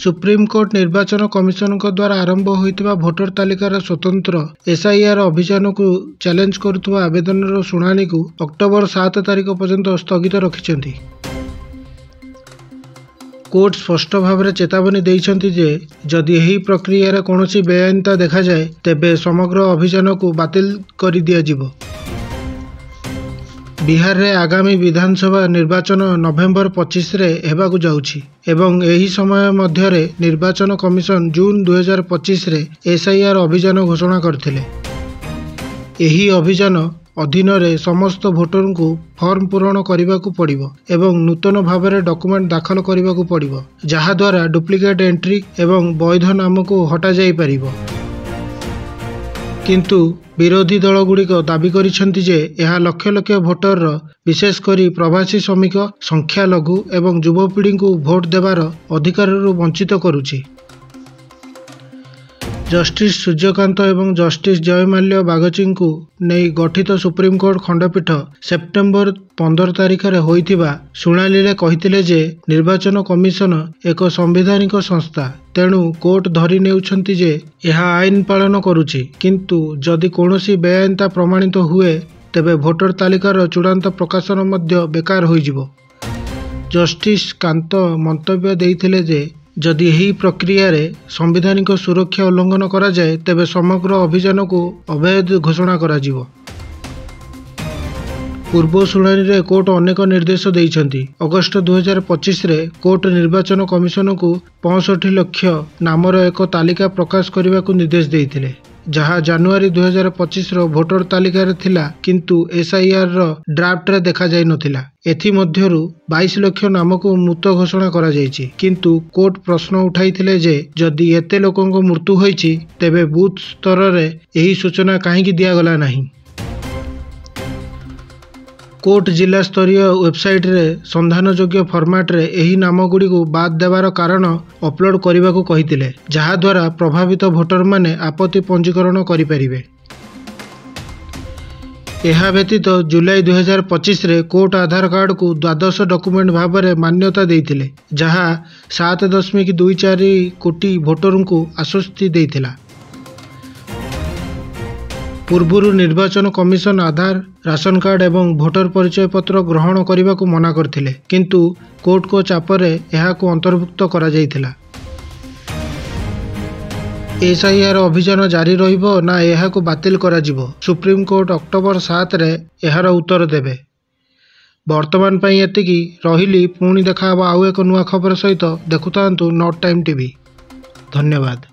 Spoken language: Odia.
ସୁପ୍ରିମକୋର୍ଟ ନିର୍ବାଚନ କମିଶନଙ୍କ ଦ୍ୱାରା ଆରମ୍ଭ ହୋଇଥିବା ଭୋଟର ତାଲିକାର ସ୍ୱତନ୍ତ୍ର ଏସ୍ଆଇଆର୍ ଅଭିଯାନକୁ ଚ୍ୟାଲେଞ୍ଜ କରୁଥିବା ଆବେଦନର ଶୁଣାଣିକୁ ଅକ୍ଟୋବର 7 ତାରିଖ ପର୍ଯ୍ୟନ୍ତ ସ୍ଥଗିତ ରଖିଛନ୍ତି। କୋର୍ଟ ସ୍ପଷ୍ଟ ଭାବରେ ଚେତାବନୀ ଦେଇଛନ୍ତି ଯେ ଯଦି ଏହି ପ୍ରକ୍ରିୟାରେ କୌଣସି ବେଆଇନତା ଦେଖାଯାଏ, ତେବେ ସମଗ୍ର ଅଭିଯାନକୁ ବାତିଲ କରିଦିଆଯିବ। ବିହାରରେ ଆଗାମୀ ବିଧାନସଭା ନିର୍ବାଚନ ନଭେମ୍ବର 25ରେ ହେବାକୁ ଯାଉଛି ଏବଂ ଏହି ସମୟ ମଧ୍ୟରେ ନିର୍ବାଚନ କମିଶନ ଜୁନ୍ 2025ରେ ଏସ୍ଆଇଆର୍ ଅଭିଯାନ ଘୋଷଣା କରିଥିଲେ। ଏହି ଅଭିଯାନ ଅଧୀନରେ ସମସ୍ତ ଭୋଟରଙ୍କୁ ଫର୍ମ ପୂରଣ କରିବାକୁ ପଡ଼ିବ ଏବଂ ନୂତନ ଭାବରେ ଡକ୍ୟୁମେଣ୍ଟ ଦାଖଲ କରିବାକୁ ପଡ଼ିବ, ଯାହାଦ୍ୱାରା ଡୁପ୍ଲିକେଟ୍ ଏଣ୍ଟ୍ରି ଏବଂ ବୈଧ ନାମକୁ ହଟାଯାଇପାରିବ। କିନ୍ତୁ ବିରୋଧୀ ଦଳଗୁଡ଼ିକ ଦାବି କରିଛନ୍ତି ଯେ ଏହା ଲକ୍ଷ ଲକ୍ଷ ଭୋଟର, ବିଶେଷ କରି ପ୍ରବାସୀ ଶ୍ରମିକ, ସଂଖ୍ୟାଲଘୁ ଏବଂ ଯୁବପିଢ଼ିଙ୍କୁ ଭୋଟ ଦେବାର ଅଧିକାରରୁ ବଞ୍ଚିତ କରୁଛି। ଜଷ୍ଟିସ୍ ସୂର୍ଯ୍ୟକାନ୍ତ ଏବଂ ଜଷ୍ଟିସ୍ ଜୟମାଲ୍ୟ ବାଗଚୀଙ୍କୁ ନେଇ ଗଠିତ ସୁପ୍ରିମକୋର୍ଟ ଖଣ୍ଡପୀଠ ସେପ୍ଟେମ୍ବର 15 ତାରିଖରେ ହୋଇଥିବା ଶୁଣାଣିରେ କହିଥିଲେ ଯେ ନିର୍ବାଚନ କମିଶନ ଏକ ସାମ୍ବିଧାନିକ ସଂସ୍ଥା, ତେଣୁ କୋର୍ଟ ଧରି ନେଉଛନ୍ତି ଯେ ଏହା ଆଇନ ପାଳନ କରୁଛି, କିନ୍ତୁ ଯଦି କୌଣସି ବେଆଇନତା ପ୍ରମାଣିତ ହୁଏ, ତେବେ ଭୋଟର ତାଲିକାର ଚୂଡ଼ାନ୍ତ ପ୍ରକାଶନ ମଧ୍ୟ ବେକାର ହୋଇଯିବ। ଜଷ୍ଟିସ୍ କାନ୍ତ ମନ୍ତବ୍ୟ ଦେଇଥିଲେ ଯେ ଯଦି ଏହି ପ୍ରକ୍ରିୟାରେ ସାମ୍ବିଧାନିକ ସୁରକ୍ଷା ଉଲ୍ଲଂଘନ କରାଯାଏ, ତେବେ ସମଗ୍ର ଅଭିଯାନକୁ ଅବୈଧ ଘୋଷଣା କରାଯିବ। ପୂର୍ବ ଶୁଣାଣିରେ କୋର୍ଟ ଅନେକ ନିର୍ଦ୍ଦେଶ ଦେଇଛନ୍ତି। ଅଗଷ୍ଟ 2025ରେ କୋର୍ଟ ନିର୍ବାଚନ କମିଶନଙ୍କୁ 65 ଲକ୍ଷ ନାମର ଏକ ତାଲିକା ପ୍ରକାଶ କରିବାକୁ ନିର୍ଦ୍ଦେଶ ଦେଇଥିଲେ, ଯାହା ଜାନୁଆରୀ 2025ର ଭୋଟର ତାଲିକାରେ ଥିଲା କିନ୍ତୁ ଏସ୍ଆଇଆର୍ର ଡ୍ରାଫ୍ଟରେ ଦେଖାଯାଇନଥିଲା। ଏଥିମଧ୍ୟରୁ 22 ଲକ୍ଷ ନାମକୁ ମୃତ ଘୋଷଣା କରାଯାଇଛି, କିନ୍ତୁ କୋର୍ଟ ପ୍ରଶ୍ନ ଉଠାଇଥିଲେ ଯେ ଯଦି ଏତେ ଲୋକଙ୍କ ମୃତ୍ୟୁ ହୋଇଛି, ତେବେ ବୁଥ୍ ସ୍ତରରେ ଏହି ସୂଚନା କାହିଁକି ଦିଆଗଲା ନାହିଁ? କୋର୍ଟ ଜିଲ୍ଲା ସ୍ତରୀୟ ୱେବସାଇଟରେ ସନ୍ଧାନଯୋଗ୍ୟ ଫର୍ମାଟରେ ଏହି ନାମଗୁଡ଼ିକୁ ବାଦ୍ ଦେବାର କାରଣ ଅପଲୋଡ୍ କରିବାକୁ କହିଥିଲେ, ଯାହାଦ୍ୱାରା ପ୍ରଭାବିତ ଭୋଟରମାନେ ଆପତ୍ତି ପଞ୍ଜୀକରଣ କରିପାରିବେ। ଏହା ବ୍ୟତୀତ ଜୁଲାଇ 2025ରେ କୋର୍ଟ ଆଧାର କାର୍ଡକୁ ଦ୍ୱାଦଶ ଡକ୍ୟୁମେଣ୍ଟ ଭାବରେ ମାନ୍ୟତା ଦେଇଥିଲେ, ଯାହା 7.24 କୋଟି ଭୋଟରଙ୍କୁ ଆଶ୍ୱସ୍ତି ଦେଇଥିଲା। ପୂର୍ବରୁ ନିର୍ବାଚନ କମିଶନ ଆଧାର, ରାସନ କାର୍ଡ ଏବଂ ଭୋଟର ପରିଚୟ ପତ୍ର ଗ୍ରହଣ କରିବାକୁ ମନା କରିଥିଲେ, କିନ୍ତୁ କୋର୍ଟଙ୍କ ଚାପରେ ଏହାକୁ ଅନ୍ତର୍ଭୁକ୍ତ କରାଯାଇଥିଲା। ଏସ୍ଆଇଆର୍ ଅଭିଯାନ ଜାରି ରହିବ ନା ଏହାକୁ ବାତିଲ କରାଯିବ, ସୁପ୍ରିମକୋର୍ଟ ଅକ୍ଟୋବର 7ରେ ଏହାର ଉତ୍ତର ଦେବେ। ବର୍ତ୍ତମାନ ପାଇଁ ଏତିକି ରହିଲି, ପୁଣି ଦେଖାହେବ ଆଉ ଏକ ନୂଆ ଖବର ସହିତ। ଦେଖୁଥାନ୍ତୁ ନର୍ଥ ଟାଇମ୍ ଟିଭି। ଧନ୍ୟବାଦ।